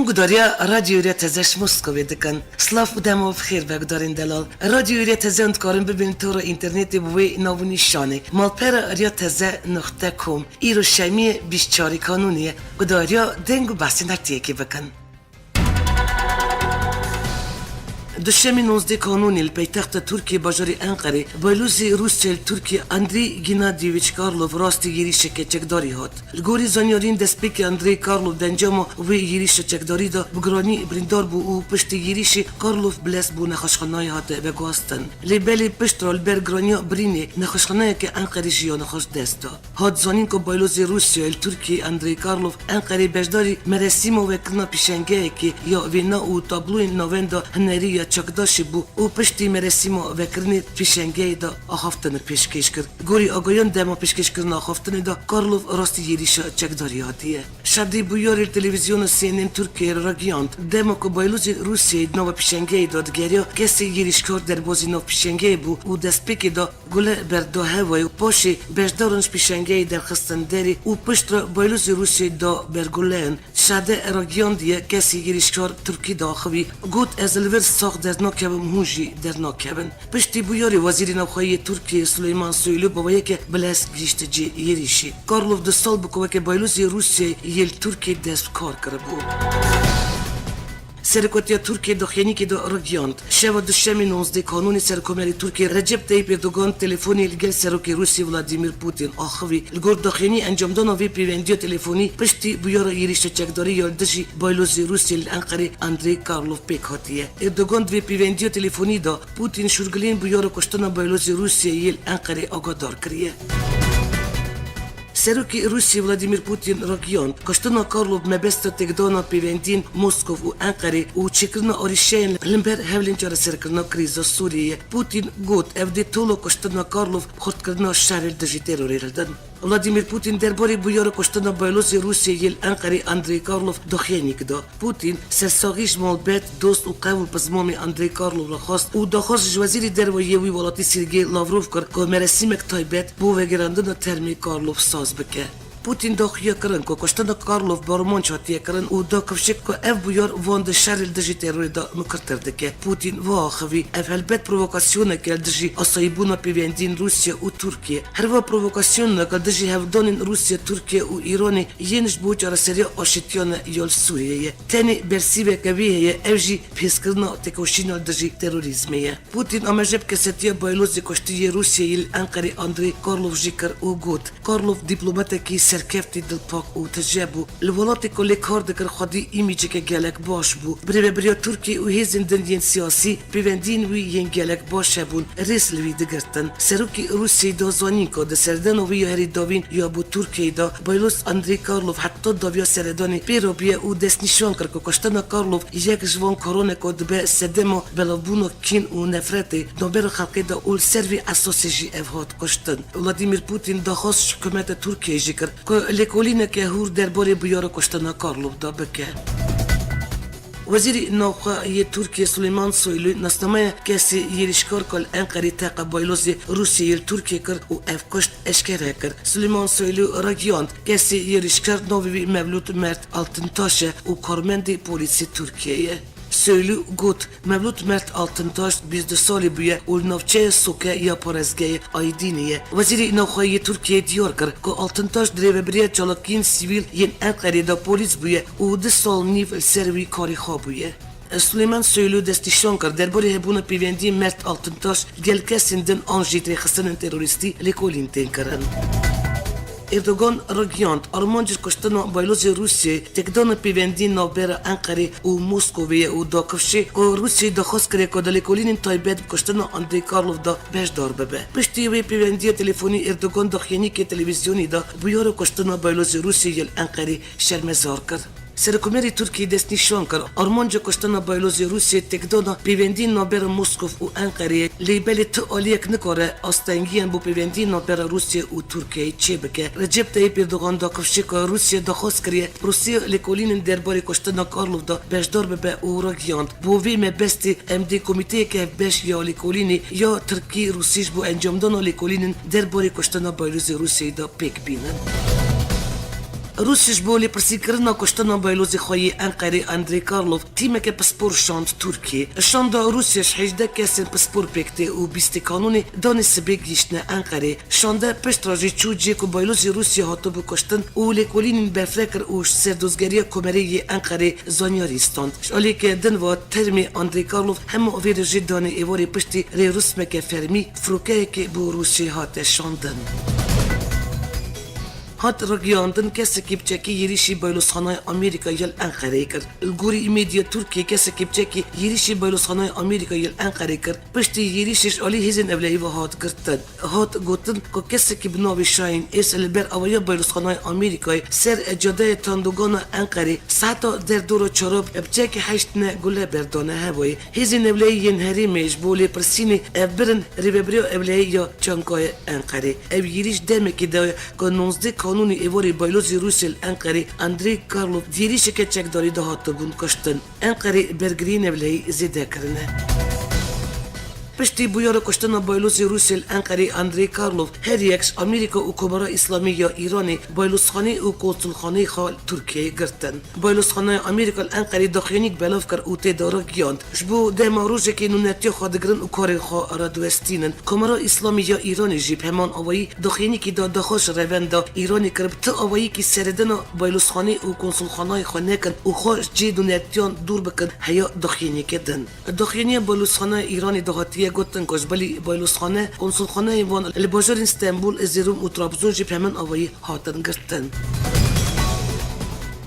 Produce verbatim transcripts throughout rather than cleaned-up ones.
Gudariya Radyo Riya Teze ji Moskowê dikin. Silav û dema bi xêr be gudarên delal. Radyo Riya Teze hûn dikarin bibin tora înternetê bi wê nav û nîşanê: malpera riya teze noqte com. Îro şemiyê bîst çarê Kanûnê ye. Gudariya deng û behsên her tiyekê bikin. Duşemî nozdeh Kanûnê li paytexta Tirkiyê, bajarê Enqerê, baylozê Rûsyayê li Tirkiyê Andrei Gennadyevich Karlov rastî yêrîşeke çekdarî hat. Li gorî zanyariyên destpêkê, Andrei Karlov di encama wê yêrîşa çekdarî de bi giranî birîndar bû û piştî yêrîşê Karlov bi lez bo nexweşxanayê hate veguhastin. Lê belê pişt re li ber giraniya birînê nexweşxaneyeke Enqerê jiyana xwe ji dest da. Hat zanîn ku baylozê Rûsyayê li Tirkiyê Andrei Karlov Enqerê beşdarî meresîma vekirina pêşengeyekê ya wêna û tabloyên navenda hunerî ya Çakdaşê bû û piştî meresîma vekirinê pêşengeyê de axaftin pêşkêş kir. Gorî agahiyan, dema pêşkêşkirina axaftinê de Karlov rastî yêrîşa çekdarî hatiye. Şadî Bûyarî li televîzyona C N N Tirkiyeyê ragihand, dema ku baylozê Rûsyayê di nava pêşengeyê de digeriya, kesê yêrîşkar derbazî nav pêşengeyê bû û destpêkê de gule berda hewayê û paşê beşdaran ji pêşengeyê derxistin derê û piştre baylozê Rûsyayê da ber guleyan. Şade ragiyandiye, kesê yêrîşkar Tirkî diaxivî, got, "Ez li vir sax dernakevim, hûn jî dernakevin." Piştî bûyerê, Wezîrê Navxweyî yê Tirkiyê Suleyman Soylu bi weyeke bi lez gihîşte cihê yêrîşê. Karlov du sal bû ku weke baylozê Rûsyayê yê li Tirkiyê dest bi kar kiribû. Serokwetiya Tirkiyê daxuyaniyekê de ragihand. Şeva Duşemê nozdeh Kanûnê Serokkomarê Tirkiyê Recep Tayyip Erdogan telefonê li gel Serokê Rûsiyê Vladimir Putin axivî. Li gor daxuyaniyê, encamdana vê pêvendiya telefonî piştî bûyera yêrîşa çekdarî ya li dijî baylozê Rûsiyê li Enqerê Andrei Karlov pêk hatiye. Erdogan di vê pêvendiya telefonî de Putin şûrgilên bûyera kuştina baylozê Rûsiyê yê li Enqerê agahdar kiriye. Serokê Rûsiyê Vladimir Putin ragihand, kuştina Karlov mebesta têkdana pêvendiyên Moskov û Enqerê û çêkirina arîşeyên li ber hewlên çareserkirina krîza Sûriyê ye. Putin got, ev dê tola kuştina Karlov xurtkirina şerê li dijî terorê hildan. Vladimir Putin derbarê bûyera kuştina baylozê Rûsiyê yê li Enqerê Andrei Karlov daxuyaniyek da. Putin sersaxî ji malbet, dost û qewl pizmamê Andrei Karlov re xwest û daxwaz ji wezîrê derve yê wî welatî Sergey Lavrov kir ku meresîmek taybet bo vegerandina termê Karlov saz bike. Putin daxuya kirin ku kuştina Karlov bi armanc hatiye kirin û da kifşek ku ev bûyer van di şerê li dijî terorê de mikurtir dike. Putin va axivî, ev helbet provokasyoneke li dijî asayîbûna pêvendiyên Rûsya û Tirkiye. Heriva provokasyonek li dijî hevdanên Rûsya, Tirkiye û Îranê yên ji bo çareseriya aşitiya ne ya li Sûriyê ye. Tenê bersîveke wî heye, ev jî pêskirina têkoşîna li dijî terorîzmê ye. Putin amaje bi kesetiya baylozê kuştî yê Rûsyayê li Enqerê Andrei Karlov jî kir û got, Karlov dîplomatekî serkeftî dilpak û tije bû. Li welatê ku lê kar dikir xwedî îmîceke gelek baş bû. Bi rêvebiriya Tirkiyê û hêzên din yên siyasî pêvendiyên wî yên gelek baş hebûn, rêz li wî digirtin. Serokê Rûsiyeyê da zanîn ku di serdana wî ya herî dawîn ya bo Tirkiyeyê de bayloz Andrei Karlov heta dawiya seredanê pê re bûye û destnîşan kir ku kuştina Karlov yek ji van karan e ku dibe sedema belavbûna kîn û nefretê navbera xelkê de û li ser vî esasê jî ev hat kuştin. Vladimir Putin daxwaz ji hikûmeta Tirkiyeyê jî kir ku lêkolîneke hûr derbarê bûyera kuştina Karlov de bike. Wezîrê Navxwe yê Tirkiyê Suleyman Soylu nasnameya kesê yêrîşkar ku li Enqerê teqa baylozê Rûsiyeyê li Tirkiyê kir û ev kuşt eşkere kir. Suleyman Soylu ragihand, kesê yêrîşkar navê wî Mevlût Mert Altintaş e û karmendê polîsê Tirkiyeyê ye. Soylu got, Mevlût Mert Altintaş bîst du salî bûye û li navçeya Soke ya parêzgehê Aydînê ye. Wezîrê Navxweyî yê Tirkiyeyê diyar kir ku Altintaş di rêvebiriya çalakiyên sivîl yên Enqerê de polîs bûye û du sal nîv li ser wî karê xwe bûye. Suleyman Soylu destnîşan kir, derbarê hebûna pêvendiyên Mert Altintaş gel kesên din an jî rêxistinên terorîstî lêkolîn tên kirin. Erdogan ragihand, armanc ji kuştina baylozê Rûsiyê têkdana pêvendiyên navbera Enqerê û Moskovê ye û da kifşê ku Rûsiyeyê daxwaz kiriye ku di lêkolînên taybet bi kuştina Andrei Karlov de beşdar bibe. Piştî wê pêvendiya telefonî, Erdogan daxuyaniyekê televîzyonî de bûyera kuştina baylozê Rûsiyê yê li Enqerê şermezar kir. Serokkomarê Tirkiyê destnîşan kir, armanca kuştina baylozê Rûsiyê têkdana pêvendiyên navbera Moskov û Enqerê ye, lê belê tu aliyek nikare astengiyan bo pêvendiyên navbera Rûsiyê û Tirkiyeyê çêbike. Recep Tayyip Erdogan da kifşê ku Rûsya daxwaz kiriye proseya lêkolînên derbarê kuştina Karlov de beşdar bibe û ragihand, bo vê mebestê em dê komîteyeke hevbeş ya lêkolînê ya Tirkî-Rûsî ji bo encamdana lêkolînên derbarê kuştina baylozê Rûsiyeyê de pêk bînin. Rûsya ji bo lêpirsînkirina kuştina baylozê xwe yê Enqerê Andrey Karlov tîmeke pispor şand Tirkiyê. Şanda Rûsya ji hejdeh kesên pispor pêk tê û bîstê kanûnê danê sibê gihîştine Enqerê. Şande piştre jî çû cihê ku baylozê Rûsya hatibû kuştin û lêkolînên berfireh kir û ji serdozgeriya Komerê yê Enqerê zanyarî stand. Ji aliyeke din ve termê Andrey Karlov hema vê re jê danê êvarê piştî rêrûsmeke fermî firokeyekê bo Rûsya hate şandin. Hat ragiyandin, kesekî bi çekî yêrîşî baylozxanayê Amerîka yê li Enqereyê kir. Li gorî medya Tirkiyê, kesekî bi çekî yêrîşî baylozxanayê Amerîka yê li Enqereyê kir. Piştî yêrîşê ji alî hêzên ewlehî ve hat girtin. Hat gotin ku kesekî bi navê Şahîn Êrs li ber avaya baylozxanayê Amerîkayê ser cadeyê Tandogana Enqerê saeta derdora çaran bi çekî heşt ne gule berdane hevayê. Hêzên ewlehî yên herêmê ji bo lêpirsînê ev birin rêvebiriya ewlehî ya Çankaya Enqerê. Ev yêrîş demekê daye ku nozde kanûnê êvarê baylozê Rûsya li Enqerê Andrey Karlov di yêrîşeke çekdarî de hatibûn kuştin. Enqerê bergiriyên ewlehî zêde kirine. Piştî bûyera kuştina baylozê Rûsya li Enqerê Andrey Karlov her yek ji Amerîka û Komara Îslamî ya Îranê baylozxanê û konsulxaneyê xwe li Tirkiyeyê girtin. Baylozxanaya Amerîka li Enqerê daxuyaniyek belav kir û tê de ragihand, ji bo dema rojekê nûnetiya xwe digirin û karên xwe radiwestînin. Komara Îslamî ya Îranê jî bi heman awayî daxuyaniyekî da daxwaz ji revenda Îranê kir bi ti awayekî seredina baylozxanê û konsulxanayê xwe nekin û xwe ji cihê nûnetiyan dûr bikin heya daxuyaniyeke din. Daxuyaniya baylozxaneya Îranê de hatiye gotin ku ji bilî baylozxane, konsulxaneyên van li bajarên Stenbul, Zêrûm û Trabzon jî bi heman awayî hatin girtin.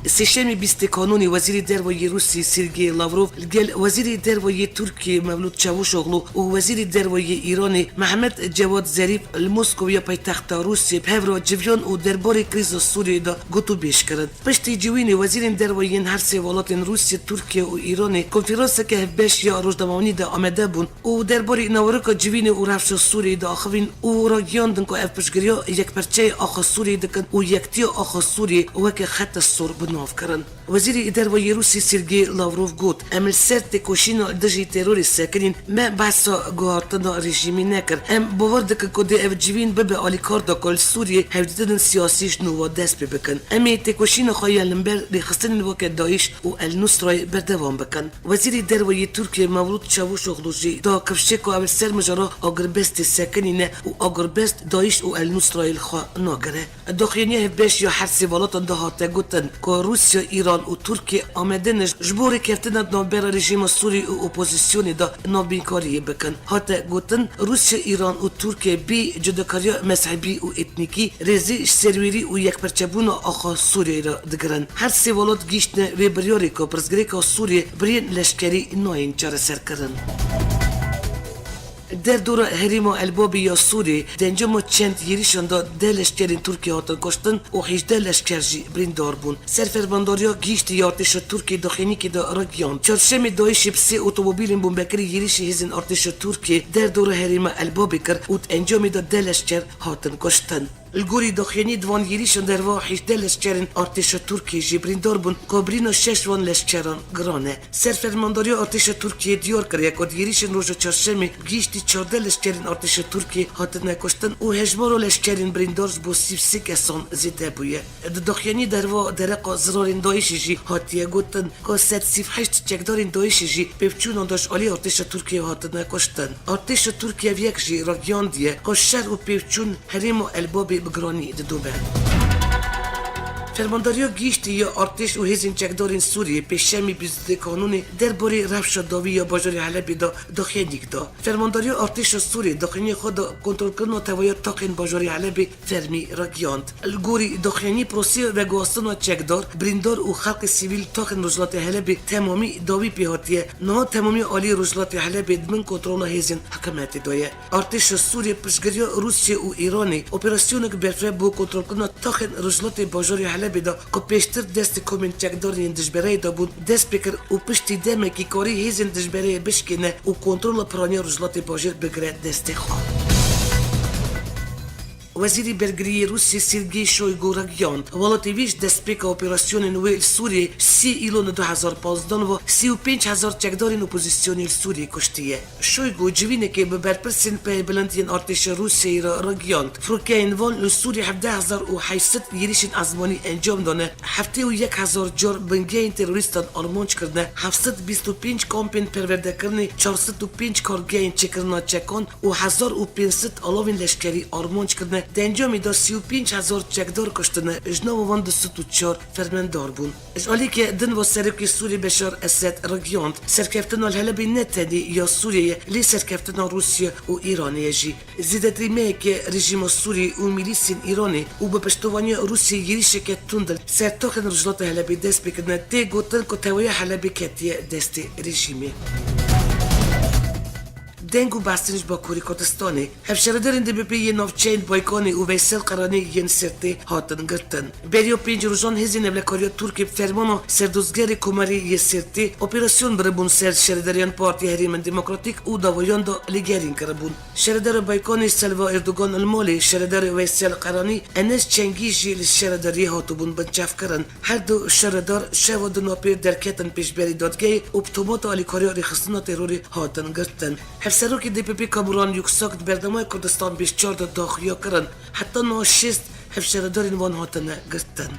Sêşemê bîstê Kanûnê Wezîrê Derve yê Rûsî Sergey Lavrov li gel Wezîrê Derve yê Tirkiyê Mevlût Çavuşoglu û Wezîrê Derve yê Îranê Mehmet Cewad Zerîf li Moskowya paytexta Rûsiyê bi hev re civiyan û derbarê krîza Sûriyeyê de gotûbêj kirin. Piştî civînê wezîrên derve yên her sê welatên Rûsya, Tirkiye û Îranê konferanseke hevbeş ya rojnamewanî de amade bûn û derbarê nawereka civînê û rewşa Sûriyeyê diaxivîn û ragihiyandin ku ev piştgiriya yekperçeyê axa Sûriyeyê dikin û yektiya axa Sûriyeyê weke xete sor bi nav kirin. Wezîrê Derve yê Rûsî Sergey Lavrov got, em li ser têkoşîna dijî terorê sekinîn, me behsa guhartina rejîmî nekir. Em bawer dikin ku dê ev civîn bibe alîkar da ku li Sûriyê hevdîtinên siyasî ji nû ve dest pê bikin. Em ê têkoşîna xwe ya li hember rêxistinên weke DAIŞ û El Nusrayê berdewam bikin. Wezîrê Derve yê Tirkiyê Mevlût Çavuşoglu jî da kifşê ku ev li ser mijara agirbestê sekinîne û agirbest DAIŞ û El Nusrayê li xwe nagire. Daxuyaniya hevbeş ya her sê welatan de hate gotin ku Rûsya, Îran û Tirkiye amade ne ji bo rêkeftina di navbera rejîma Sûrî û opozisyonê de navbînkariyê bikin. Hate gotin, Rûsya, Îran û Tirkiye bê cudakariya mezhebî û etnîkî, rêzî ji serwêrî û yekperçebûna axa Sûriyeyê re digirin. Her sê welat gihîştine vê biryarê ku pirsgirêka Sûriyê bi rêyên leşkerî nayên çareserkirin. Derdora herêma Elbabê ya Sûriyê di encama çend yêrîşan de deh leşkerên Tirkiyê hatin kuştin û hejdeh leşker jî birîndar bûn. Serfermandariya Gihîştî ya Artêşa Tirkiyê daxuyaniyekê de ragihand, çarşemê DAIŞê bi sê otomobîlên bombekirî yêrîşî hêzên artêşa Tirkiyê derdora herêma Elbabê kir û di encamê de deh leşker hatin kuştin. Li gorî daxuyaniyê di van yêrîşan de hejdeh leşkerên artêşa Tirkiyê jî birîndar bûn, ku birîna şeş van leşkeran giran e. Serfermandariya artêşa Tirkiyê diyar kiriye ku di yêrîşên roja çarşemê bi gihîştî çardeh leşkerên artêşa Tirkiyê hatine kuştin û hejmara leşkerên birîndar ji bo sî û sê kesan zêde bûye. Di daxuyaniyê de herwiha dereqa zirarên DAIŞê jî hatiye gotin ku sed sî û heşt çekdarên DAIŞê jî pêvçûnan de ji alî artêşa Tirkiyê hatine kuştin. Artêşa Tirkiyê ev yek jî ragihandiye ku şer û pêvçûn herêma Elbabê bi giranî didome. Fermandariya Gihîştî ya Artêş û Hêzên Çekdarên Sûriyê pêşemî bîst û duyê Kanûnê derbarê rewşa dawî ya bajarê Helebê de daxuyaniyek da. Fermandariya Artêşa Sûriyê daxuyaniyê xwe da kontrolkirina tevaya taxên bajarê Helebê fermî ragihand. Li gorî daxuyaniyê proseya veguhastina çekdar, birîndar û xelkê sivîl taxên Rojhilatê Helebê temamî dawî pê hatiye. Niha temamî aliyê Rojhilatê Helebê di bin kontrola hêzên hikûmetê de ye. Artêşa Sûriyê piştgiriya Rûsya û Îranê operasyonek berfireh bo kontrolkirina taxên rojhilatê bajarê Helebê de ku pêştir destê komên çekdarên yên dijbereyê de bûn, dest pê kir û piştî demekî karî hêzên dijbereyê bişkêne û kontrola piraniya rojhilatê bajêr bigire destê xwe. Wezîrê Bergiriyê Rûsiyê Sergey Shoygu ragihand, welatê wî ji destpêka operasyonên wê li Sûriyê sî îlon li du hezar panzdeh ve sî û pênc hezar çekdarên opozîsyonê li Sûriyê kuştiye. Şoygu civînekê bi berpirsên payê bilind yên artêşa Rûsyayê re ragihand, firokeyên van li Sûriyê hevdeh hezar û heyt sed êrîşên ezmanî encam dane, heftê û yek hezar car bingehên terorîstan armanc kirine, heft sed bîst û pênc kampên perwerdekirinê, çar sed û pênc kargehên çêkirina çekan û hezar û pênc sed alavên leşkerî armanc kirine, di encamê de sî û pênc hezar çekdar kuştine, ji nava van du sed û çar fermendar bûn. Ji aliyeke din ve Serokê Sûrî Beşar Esed ragihand, serkeftina li Helebê ne tenê ya Sûriyê ye, lê serkeftina Rûsya û Îranê ye jî. Zêdetirî meheke rejîma Sûrî û mîlîsên Îranê û bi piştovaniya Rûsiyê êrîşeke tund li ser taxên Rojhilata Helebê dest pê kirine, tê gotin ku teweya Helebê ketiye destê rejîmê. Deng û behsên ji Bakurê Kurdistanê. Hevşaredarên D P P yên navçeyên Baykanê û Veysel Qeranî yên Sêrtê hatin girtin. Beriya pênc rojan hêzên ewlekariya Tirkiyê bi fermana serdozgerê Komarê yê Sêrtê operasyon biribûn ser şaredariyan Partiya Herêmên Demokratîk û dawayan da lêgerîn kiribûn. Şaredara Baykanê Selva Erdogan li malê şaredarê Veysel Qeranî Enes Çengî jî li şaredariyê hatibûn binçavkirin. Her du şaredar şeva di napê derketin pêşberî dadgehê û bi tomata alîkariya rêxistina terorê hatin girtin. Hevserokê D P P Kamuran Yuksak di bernameya Kurdistan bîst çar de daxuya kirin, heta niha şêst hevşaredarên wan hatine girtin.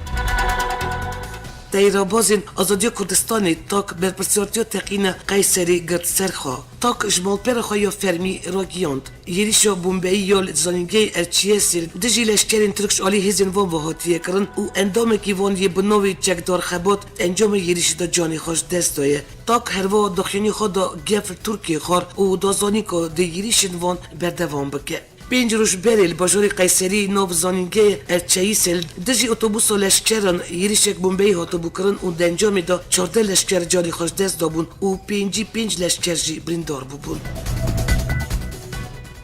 Teyra Bazên Azadiya Kurdistanê, tak, berpirsiyartiya teqîna Qeyserî girt ser xwe. Tak ji malpera xwe ya fermî ragihand, êrîşa bombeyî ya li zanîngehê Erçiyesê li dijî leşkerên Tirk ji alî hêzên van ve hatiye kirin û endamekî van yê bi navê Çekdar Xebat encamê êrîşê de canê xwe ji dest daye. Tak herwiha daxuyaniyê xwe da gef li Tirkiyê xwar û da zanîn ku dê êrîşên van berdewam bike. Pênc roj berê li bajarê Qeyserî nav zanîngehê Erçeyîsê li dijî otobusa leşkeran êrîşek bombeyî hatibû kirin û di encamê de çardeh leşker canê xwe ji dest dabûn û pêncî pênc leşker jî birîndar bûbûn.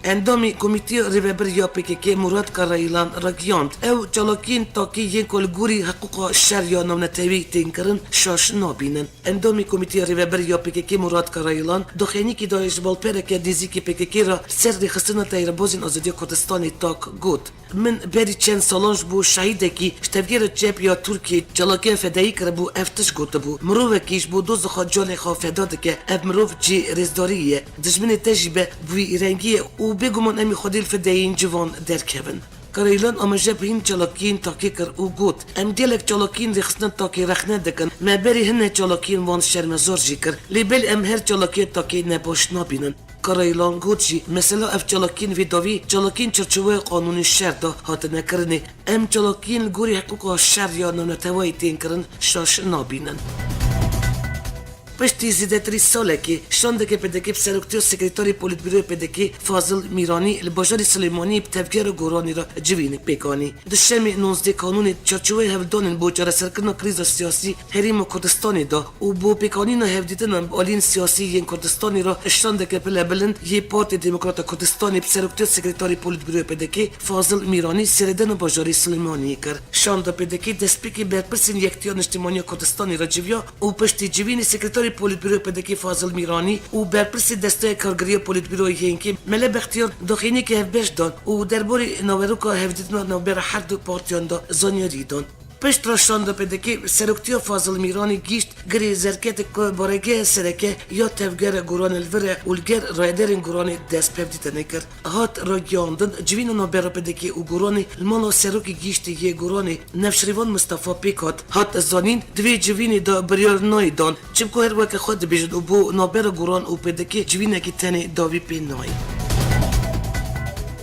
Endamê Komîteya Rêvebir ya P K K Murat Karayilan ragihand, ew çalakiyên takî yên ku li gorî hiqûqa şer ya navnetewî tên kirin şaş nabînin. Endamê Komîteya Rêvebir ya P K K Murat Karayilan di xênîkî de ji balpereke nêzîkî P K K re li ser rêxistina Teyrabazên Azadiya Kurdistanê tak got, Min berî çend salan ji bo şehîdekî ji tevgera çep ya Tirkiyê çalakiya fedayî kiribû, ev tişt gotibû. Mirovekî ji bo doza xwe canê xwe feda dike, ev mirov cî rêzdarî ye. Dijminê te jî be bi wî rengî ye û bêguman em ê xwedî li fedayiyên civan derkevin. Karayîlan amaje bi hîn çalakiyên takê kir û got, Em gelek çalakiyên rêxistina takê rexne dikin. Me berî hine çalakiyên wan şermezar jî kir. Lê belê em her çalakiya takê nebaş nabînin. Karayîlan got jî, Mesela ev çalakiyên vê dawî çalakiyên çarçoweya qanûnê şer de hatine kirinê. Em çalakiyên li gorî hiqûqa şer ya navneteweyî tên kirin şaş nabînin. Piştî zêdetirî salekê, şandeke P D K bi seroktiya sekreterê polîtbîroyê P D K Fazil Mîranî li bajarê Silêmaniyê bi tevgera Goranî re civîn pêk anî. Di şemê nozdeh Kanûnê çarçoveya hevdanên bo çareserkirina krîza siyasî Herêma Kurdistanê de û bo pêkanîna hevdîtinan bi aliyên siyasî yên Kurdistanê re şandeke pilebilind yê Partiya Demokrata Kurdistanê bi seroktiya sekreterê polîtbîroyê P D K Fazil Mîranî seredana bajarê Silêmaniyê kir. Şanda P D K destpêkê berpirsên Yektiya Niştimanî ya Kurdistanê re civiya û piştî civînê sekreterê polîtbîroyê P D K Fazil Mîranî û berpirsê Desteya Kargeriya Polîtbîroyê H N K Mele Bextiyar daxuyaniyeke hevbeş dan û derbarê naveroka hevdîtina navbera her du partiyan de zanyarî dan. Piştre şanda P D K seroktiya Fazil Mîranî gihîşt Girê Zerketê ku baregeha sereke ya tevgera Goranê li vir e û li gel rayedarên Goranê dest bi hevdîtinê kir. Hat ragihandin, civîna navbera P D K û Goranê li mala serokê gihîştî yê Goranê Nefşrîvan Mistefa pêk hat. Hat zanîn, di vê civînê de biryar nayê dan, çimku her weke xwe dibêjin û bo navbera Goran û P D K civînekî tenê dawî pê nayê.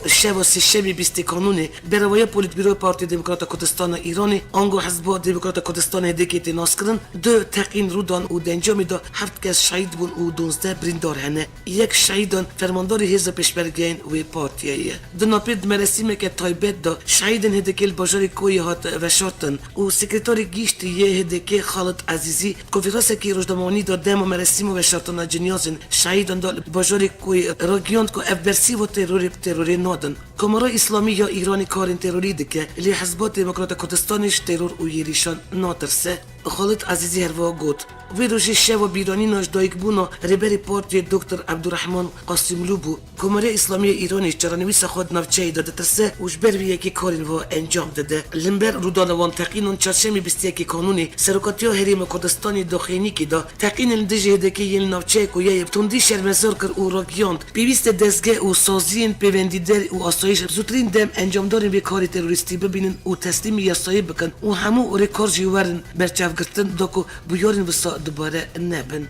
Şeva Sêşemê bîstê Kanûnê, Berevaya Polîtbîroya Partiya Demokrata Kurdistana Îranê, ango Hizba Demokrata Kurdistana H D K tê naskirin, du teqîn rû dan û di encamê de heft kes şehîd bûn û duwazdeh birîndar hene. Yek şehîdan fermandarê hêza pêşmergeyên wê partiyê ye. Di napê di merasîmeke taybet de şehîdên H D K li bajarê Koyê hat veşartin û sekreterê giştî yê H D K Xalid Ezîzî konferansekî rojnamewanî de dema merasîma veşartina cinyazên şehîdan de li bajarê Koyê ragihand ku ev bersiva terorê bi terorê nadin. Komara Îslamî ya Îranê karên terorî dike, lê Hizba Demokrata Kurdistanê ji teror û êrîşan natirse. Xalid Ezîzî herwiha got, Vê rojê şeva bîranîna ji dayikbûna Rêberê Partiyê Doktor Ebdurehman Qasimlû bû. Komara Îslamî ya Îranê ji çarenivîsa xwe di navçeyê de ditirse û ji ber vê yekê karên ve encam dide. Li hember rûdana wan teqînan çarşemê bîst û yekê Kanûnê Serokatiya Herêma Kurdistanê daxuyaniyekê da teqînên li dijî H D K yên li navçeyê ku ye bi tundî şermezar kir û ragihand, pêwîst e dezgeh û saziyên pêwendîdar û asayîş bi zûtirîn dem encamdarên vê karê terorîstî bibînin û teslîmî yasayê bikin û hemû rêkar jî werin berçavgirtin da ku bûyerên wisa dubare nebin.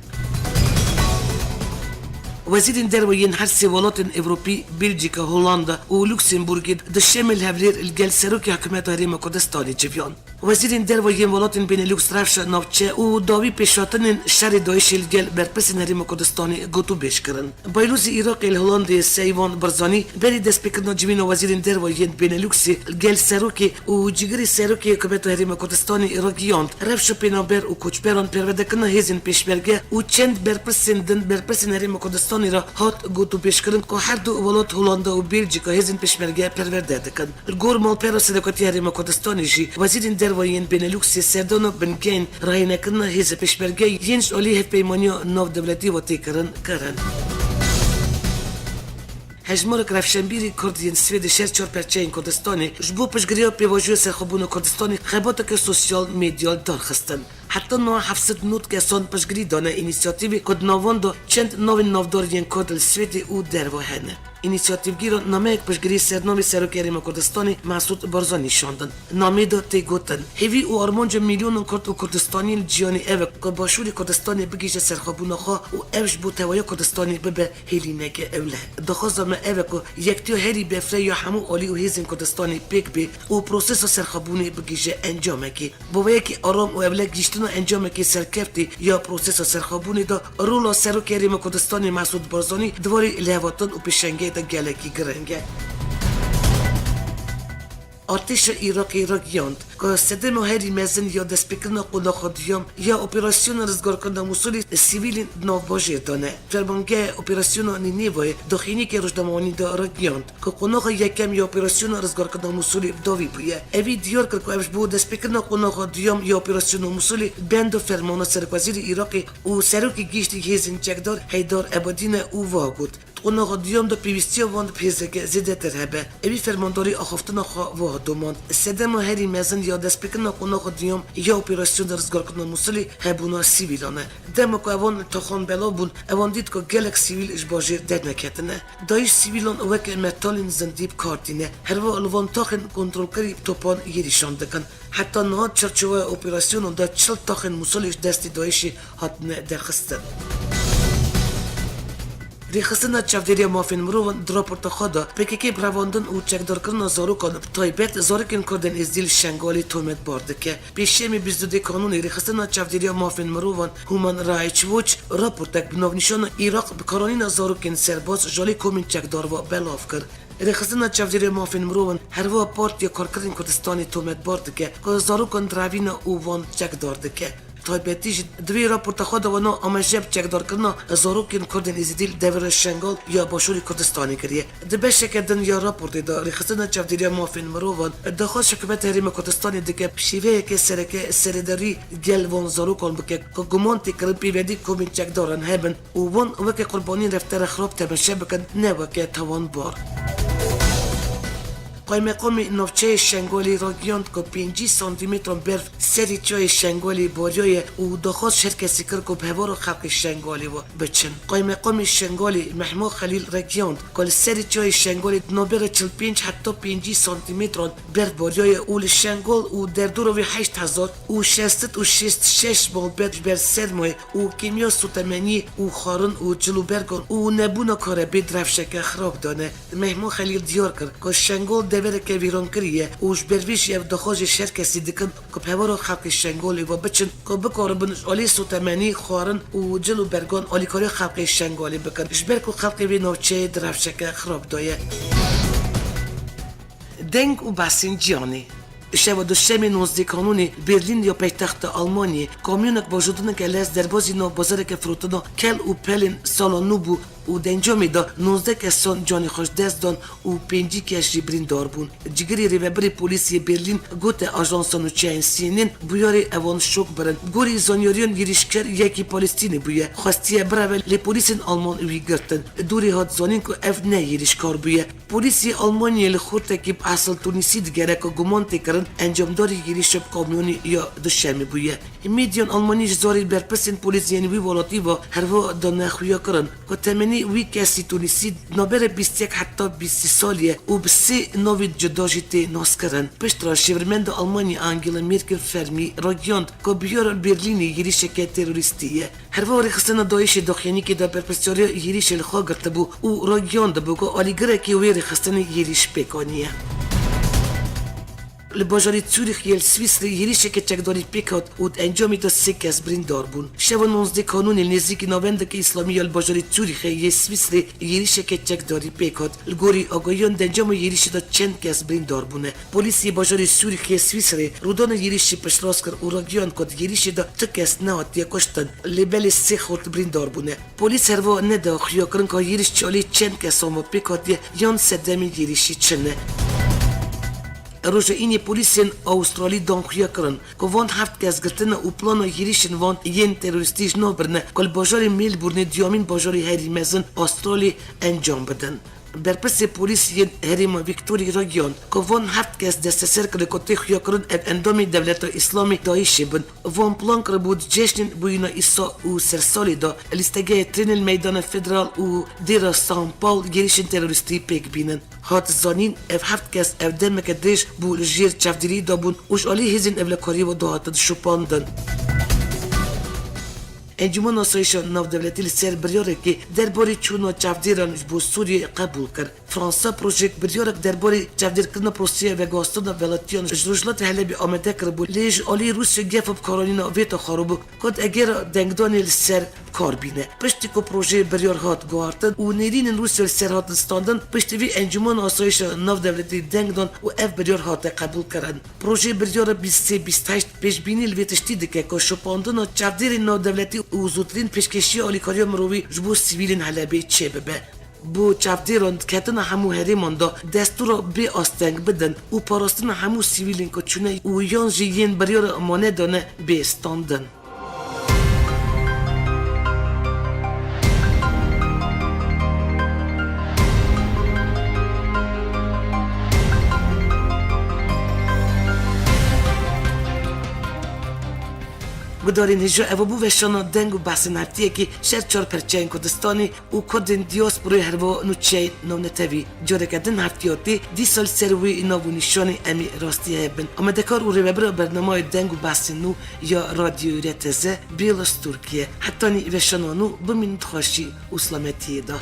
Wezîrên Derve yên her sê welatên Ewropî, Belçîka, Holanda û Luksemburgê di Şemê li Hewlêr li gel Serokê Hikûmeta Herêma Kurdistanê civiyan. Wezîrên Derve yên welatên Benelux rewşa navçe û dawî pêşhatinên şerê DAIŞê li gel berpirsên Herêma Kurdistanê gotûbêj kirin. Bayrozê Iraqê li Holandê Seyvan Barzanî berî destpêkirina civîna Wezîrên Derve yên Beneluxê li gel Serokê û Cîgirê Serokê Hikûmeta Herêma Kurdistanê ragihand, rewşa pênaber û koçberan, perwerdekirina hêzên pêşmerge û çend berpirsên din berpirsên Herêma Kurdistanê re hat gotûbêjkirin ku her du welat Holanda û Belçîka hêzên pêşmerge perwerde dikin. Li gor malpera Serokatiya Herêma Kurdistanê jî Wezîrên Derve yên Beneluxê serdana bingehên rahênekirina hêzê pêşmerge yên ji alî Hevpeymaniya Navdewletî ve tê kirin, kirin. Hejmarek rewşenbîrî Kurd yên Swêdê ji her çar perçeyên Kurdistanê ji bo piştgiriya pêvajoya serxwebûna Kurdistanê xebateke sosyal medyal darxistin. Heta niha heft sed nod kesan piştgirî dane înîsiyatîvê ku di nav wan de çend navên navdar yên Kurd li Swêdê û derve hene. Înîsiyatîvgîran nameyek piştgirî ser navê Serokê Herêma Kurdistanê Mesûd Barzanî şandin. Namê de tê gotin, hêvî û armanca milyonan Kurd û Kurdistaniyên li cîhanê ev e ku Başûrê Kurdistanê bigihîje serxwebûna xwe û ev ji bo tevahiya Kurdistanê bibe hêlîneke ewle. Daxwaza me ev e ku yektiya herî berfireh ya hemû alî û hêzên Kurdistanê pêk bê û prosesa serxwebûnê bigihîje encamekê. Bi vê yekê aram û ewle gihîştina encamekê serkeftî ya prosesa serxwebûnê de rola Serokê Herêma Kurdistanê Mesûd Barzanî di warê lihevhatin û pêşengiyê de gelekî giring e. Artêşa Iraqê ragihand ku sedema herî mezin ya destpêkirina qonaxa duyem ya operasyona rizgarkirina Mûsilê sivîlên di nav bajêr de ne. Fermangehê operasyona Nîneveyê daxuyaniyeke rojnamevanî de ragihand ku qonaxa yekem ya operasyona rizgarkirina Mûsilê bi dawî bûye. Evî diyar kir ku ev ji bo destpêkirina qonaxa duyem ya operasyona Mûsilê benda fermana serokwezîrê Iraqê û serokê giştî hêzên çekdar Heydar Ebadî ne û wiha got, Di qonaxa duyem de pêwîstiya wan bi hêzeke zêdetir hebe. Evî fermandarî axaftina xwe wiha domand, Sedema herî mezin ya destpêkirina qonaxa duyem ya operasyona rizgarkirina Mûsilê hebûna sivîlan e. Dema ku evan li taxan belav bûn, evan dît ku gelek sivîl ji bajêr derneketine. DAIŞ sivîlan weke metalên zindî bi kar tîne. Herwiha li van taxên kontrolkirî bi topan êrîşan dikin. Heta niha çarçoveya operasyonan de çil taxên Mûsilê ji destê DAIŞê hatine derxistin. Rêxistina Çavdêriya Mafên Mirovan di raporta xwe de P K K bi revandin û çekdarkirina zarokan, bi taybet zarokên Kurdên Êzidî li Şengalê tometbar dike. Pêşemê bîst û duyê Kanûnê Rêxistina Çavdêriya Mafên Mirovan Human Rights Watch raportek bi navnîşana Iraq bi karanîna zarokên serbaz ji alî komên çekdar ve belav kir. Rêxistina Çavdêriya Mafên Mirovan herwiha Partiya Karkerên Kurdistanê tometbar dike ku zarokan direvîne û wan çekdar dike. Taybetî jî di vê raporta xwe de wana amaje bi çekdarkirina zarokên Kurdên Êzidî li devera Şengal ya Başûrê Kurdistanê kiriye. Di beşeke din ya raportê de Rêxistina Çavdêriya Mafên Mirovan daxwaz ji Hikûmeta Herêma Kurdistanê dike bi şêweyeke sereke serêderî gel van zarokan bike ku guman tê kirin pêvendî komên çekdaran hebin û wan weke qurbaniyên reftara xirab temeşe bikin, ne weke tawanbar. Qaymeqamê navçeyê Şengalê ragihand ku pêncî santîmetran berf serî çiyayê Şengalê bariyaye û daxwaz ji her kesî kir ku bi hevara xelkê Şengalê ve biçin. Qaymeqamê Şengalê Mehma Xelîl ragihand ku li serî çiyayê Şengalê di navbera çil pênc heta pêncî santîmetran berf bariyaye û li Şengal û derdora wê heşt hezar û şeş sed û şêst şeş malbet ji ber sermayê û kêmiya sotemeniyê û xwarin û cilûbergan û nebûna karebê di rewşeke xirab de ne. Mehma Xelîl diyar kir ku Şengal devereke vîrankirî ye û ji ber vê jî ev daxwaz ji her kesî dikin ku bi hevara xelkê Şengalê ve biçin ku bikaribin ji alî sotemenî, xwarin û cilûbergan alîkariya xelkê Şengalê bikin, ji ber ku xelkê vê navçeyê di rewşeke xirab de ye. Deng û behsên cîhanê. Şeva duşemê nozdeh Kanûnê Berlîn ya paytexta Almanyê, kamyonek bi ajotîneke lez derbazî nav bazareke firotina kel û pelên sala nû bû û di encamê de nozdeh kesan canê xwe ji dest dan û pêncî kes jî birîndar bûn. Cigirê rêvebirê polîs yê Berlîn gote ajansa nûçeyên C N N bûyerê ewan şok birin. Gorî zanyariyan yêrîşker yekî Palestînî bûye. Xwestiye bireve lê polîsên Alman wî girtin. Dûrî hat zanîn ku ev ne yêrîşkar bûye. Polîsê Almanyayê li xortekî bi esil Tunîsî digere ku guman tê kirin encamdarî yêrîşa bi kamyonê ya duşemê bûye. Medyan Almanî ji zarê berpirsên polîs yên wî welatî ve herwiha dane xuyakirin ku temenê wî kesî Tunîsî navbera bîst yek heta bîst sê salî ye û bi sê navên cuda jî tê naskirin. Piştre şêwirmenda Almanyayê Angela Merkel fermî ragihand ku bûyera Berlînê yêrîşeke terorîstî ye. Herwiha rêxistina DAIŞê daxuyaniyekê de berpirsyariya yêrîşê li xwe girtibû û ragihandibû ku alîgirekî wê rêxistinê yêrîş pêk aniye. Li bajarê Zûrîx yê li Swîsrê yêrîşeke çekdarî pêk hat û di encamê de sê kes birîndar bûn. Şeva nozdeha Kanûnê li nêzîkî navendeke îslamî ya li bajarê Zûrîxê yê Swîsrê yêrîşeke çekdarî pêk hat. Li gorî agahiyan di encama yêrîşê de çend kes birîndar bûne. Polîsê bajarê Sûrîxê Swîsrê rûdana yêrîşî piştrast kir û ragihand ku di yêrîşê de tu kes nehatiye kuştin, lê belê sê xort birîndar bûne. Polîs herwiha neda xuyakirin ku yêrîş ji alî çend kesan ve pêk hatiye yan sedemên yêrîşî çi ne. Roja Înê polîsên Awustralî dan xuyakirin ku van heft kes girtine û plana yêrîşên van yên terorîstî ji nav birine ku li bajarê Melbourneê duyemîn bajarê herî mezin Awustralî encam bidin. Berpirsê polîs yên herêma Victoria ragihand ku van heft kes desteser kirin ku tê xuyakirin ev endamê Dewleta Îslamê DAIŞê bin. Van plan kiribû di cejnên bûyîna Îsa û sersalê de lîstegehê trênê li meydana Federal û dêra São Paulo yêrîşên terorîstî pêk bînin. Hat zanîn, ev heft kes ev demeke dirêj bû li jêr çavdêriyê de bûn û ji alî hêzên ewlekariyê ve dihatin şopandin. Encûmena Asayîşa Navdewletî li ser biryarekê derbarê çûna çavdêran ji bo Sûriyeyê qebûl kir. Fransa projeyek biryarek derbarê çavdêrkirina proseya veguhastina welatiyan ji Rojhilatê Helebê amade kiribû, lê ji alî Rûsya gefa bikaranîna vê taxarû bû, ku di egera dengdanê li ser kar bîne. Piştî ku projeyê biryar hat guhartin û nêrînên Rûsya li ser hatin standin, piştî vî Encûmena Asayîşa Navdewletî deng dan û ev biryar hate qebûlkirin. Projeyê biryara bîst sê bîst heşt pêşbînî li vê tiştî dike ku şopandina çavdêrên navdewletî û zûtirîn pêşkêşiya alîkariya mirovî ji bo sivîlên Helebê çêbibe. Bo çavdêran di ketina hemû herêman de destûra bê asteng bidin û parastina hemû sivîlên ku çûne û yan jî yên biryara manedane bê standin. Gudarên hêja, ev bû veşana deng û behsên heftiyekî ji her çar perçeyên Kurdistanê û Kurdên diyasporayê herwiha nûçeyên navnetewî. Careke din heftiya tê, dîsa li ser wê nav û nîşanê em ê rastî hev bin. Amadekar û rêvebira bernameyê Deng û Behsên Nû ya Radyoyê R T Z, Bêla Stûrkî ye. Hetanî veşana nû, bimînin di xweşî û selametiyê de.